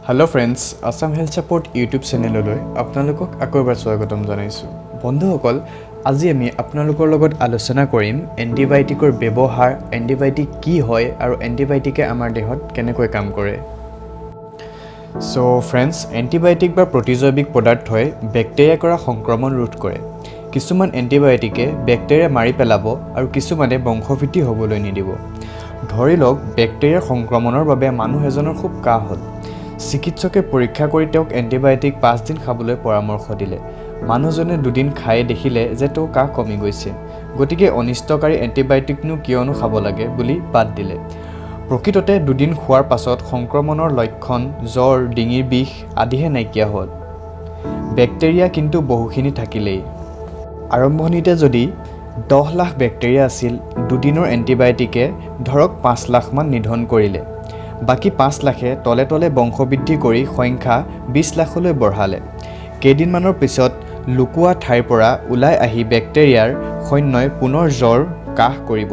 Hello friends, Assam health support YouTube চেনেললৈ আপোনালোকক আকৌ এবাৰ স্বাগতম জনাইছোঁ। বন্ধুসকল, আজি আমি আপোনালোকৰ লগত আলোচনা কৰিম এণ্টিবায়'টিকৰ ব্যৱহাৰ, এণ্টিবায়'টিক কি হয় আৰু এণ্টিবায়'টিকে আমাৰ দেহত কেনেকৈ কাম কৰে। চ' ফ্ৰেণ্ডছ, এণ্টিবায়'টিক বা প্ৰতিজৈৱিক পদাৰ্থই বেক্টেৰিয়া কৰা সংক্ৰমণ ৰোধ কৰে। কিছুমান এণ্টিবায়'টিকে বেক্টেৰিয়া মাৰি পেলাব আৰু কিছুমানে বংশবৃদ্ধি হ'বলৈ নিদিব। ধৰি লওক, বেক্টেৰিয়াৰ সংক্ৰমণৰ বাবে মানুহ এজনৰ খুব কাহ হ'ল। চিকিৎসকে পৰীক্ষা কৰি তেওঁক এণ্টিবায়'টিক 5 দিন খাবলৈ পৰামৰ্শ দিলে। মানুহজনে দুদিন খাই দেখিলে যে তেওঁৰ কাহ কমি গৈছে, গতিকে অনিষ্টকাৰী এণ্টিবায়'টিকনো কিয়নো খাব লাগে বুলি বাদ দিলে। প্ৰকৃততে দুদিন খোৱাৰ পাছত সংক্ৰমণৰ লক্ষণ, জ্বৰ, ডিঙিৰ বিষ আদিহে নাইকিয়া হ'ল, বেক্টেৰিয়া কিন্তু বহুখিনি থাকিলেই। আৰম্ভণিতে যদি 10 লাখ বেক্টেৰিয়া আছিল, দুদিনৰ এণ্টিবায়'টিকে ধৰক 5 লাখমান নিধন কৰিলে। বাকী 5 লাখে তলে তলে বংশবৃদ্ধি কৰি সংখ্যা 20 লাখলৈ বঢ়ালে। কেইদিনমানৰ পিছত লুকোৱা ঠাইৰ পৰা ওলাই আহি বেক্টেৰিয়াৰ সৈন্যই পুনৰ জ্বৰ, কাহ কৰিব।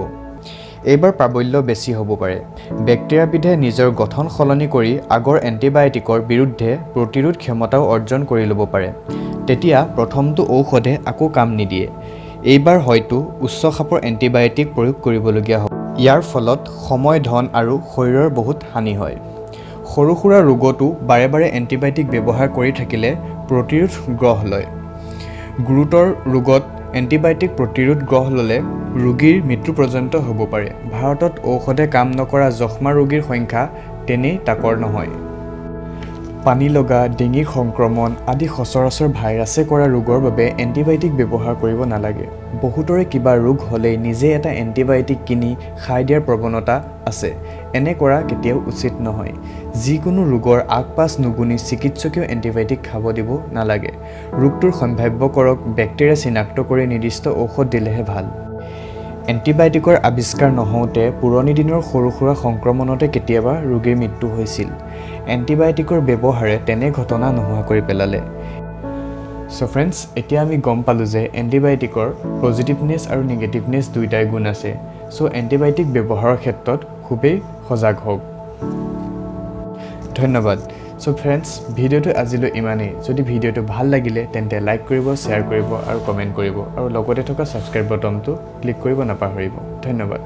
এইবাৰ প্ৰাবল্য বেছি হ'ব পাৰে। বেক্টেৰিয়াবিধে নিজৰ গঠন সলনি কৰি আগৰ এণ্টিবায়'টিকৰ বিৰুদ্ধে প্ৰতিৰোধ ক্ষমতাও অৰ্জন কৰি ল'ব পাৰে। তেতিয়া প্ৰথমটো ঔষধে আকৌ কাম নিদিয়ে। এইবাৰ হয়তো উচ্চখাপৰ এণ্টিবায়'টিক প্ৰয়োগ কৰিবলগীয়া হ'ব। ইয়াৰ ফলত সময়, ধন আৰু শৰীৰৰ বহুত হানি হয়। সৰু সুৰা ৰোগতো বাৰে বাৰে এণ্টিবায়'টিক ব্যৱহাৰ কৰি থাকিলে প্ৰতিৰোধ গঢ় লয়। গুৰুতৰ ৰোগত এণ্টিবায়'টিক প্ৰতিৰোধ গঢ় ল'লে ৰোগীৰ মৃত্যু পৰ্যন্ত হ'ব পাৰে। ভাৰতত ঔষধে কাম নকৰা যক্ষ্মা ৰোগীৰ সংখ্যা তেনেই তাকৰ নহয়। পানী লগা, ডিঙিৰ সংক্ৰমণ আদি সচৰাচৰ ভাইৰাছে কৰা ৰোগৰ বাবে এণ্টিবায়'টিক ব্যৱহাৰ কৰিব নালাগে। বহুতৰে কিবা ৰোগ হ'লেই নিজে এটা এণ্টিবায়'টিক কিনি খাই দিয়াৰ প্ৰৱণতা আছে। এনে কৰা কেতিয়াও উচিত নহয়। যিকোনো ৰোগৰ আগ পাছ নুগুণি চিকিৎসকেও এণ্টিবায়'টিক খাব দিব নালাগে। ৰোগটোৰ সম্ভাৱ্য কাৰক বেক্টেৰিয়া চিনাক্ত কৰি নিৰ্দিষ্ট ঔষধ দিলেহে ভাল। এণ্টিবায়'টিকৰ আৱিষ্কাৰ নহওঁতে পুৰণি দিনৰ সৰু সুৰা সংক্ৰমণতে কেতিয়াবা ৰোগীৰ মৃত্যু হৈছিল। এণ্টিবায়'টিকৰ ব্যৱহাৰে তেনে ঘটনা নোহোৱা কৰি পেলালে। চ' ফ্ৰেণ্ডছ, এতিয়া আমি গম পালোঁ যে এণ্টিবায়'টিকৰ পজিটিভনেছ আৰু নিগেটিভনেছ দুয়োটাই গুণ আছে। চ' এণ্টিবায়'টিক ব্যৱহাৰৰ ক্ষেত্ৰত খুবেই সজাগ হওক। ধন্যবাদ। চ' ফ্ৰেণ্ডছ, ভিডিঅ'টো আজিলৈ ইমানেই। যদি ভিডিঅ'টো ভাল লাগিলে তেন্তে লাইক কৰিব, শ্বেয়াৰ কৰিব আৰু কমেণ্ট কৰিব আৰু লগতে থকা ছাবস্ক্ৰাইব বটনটো ক্লিক কৰিব নাপাহৰিব। ধন্যবাদ।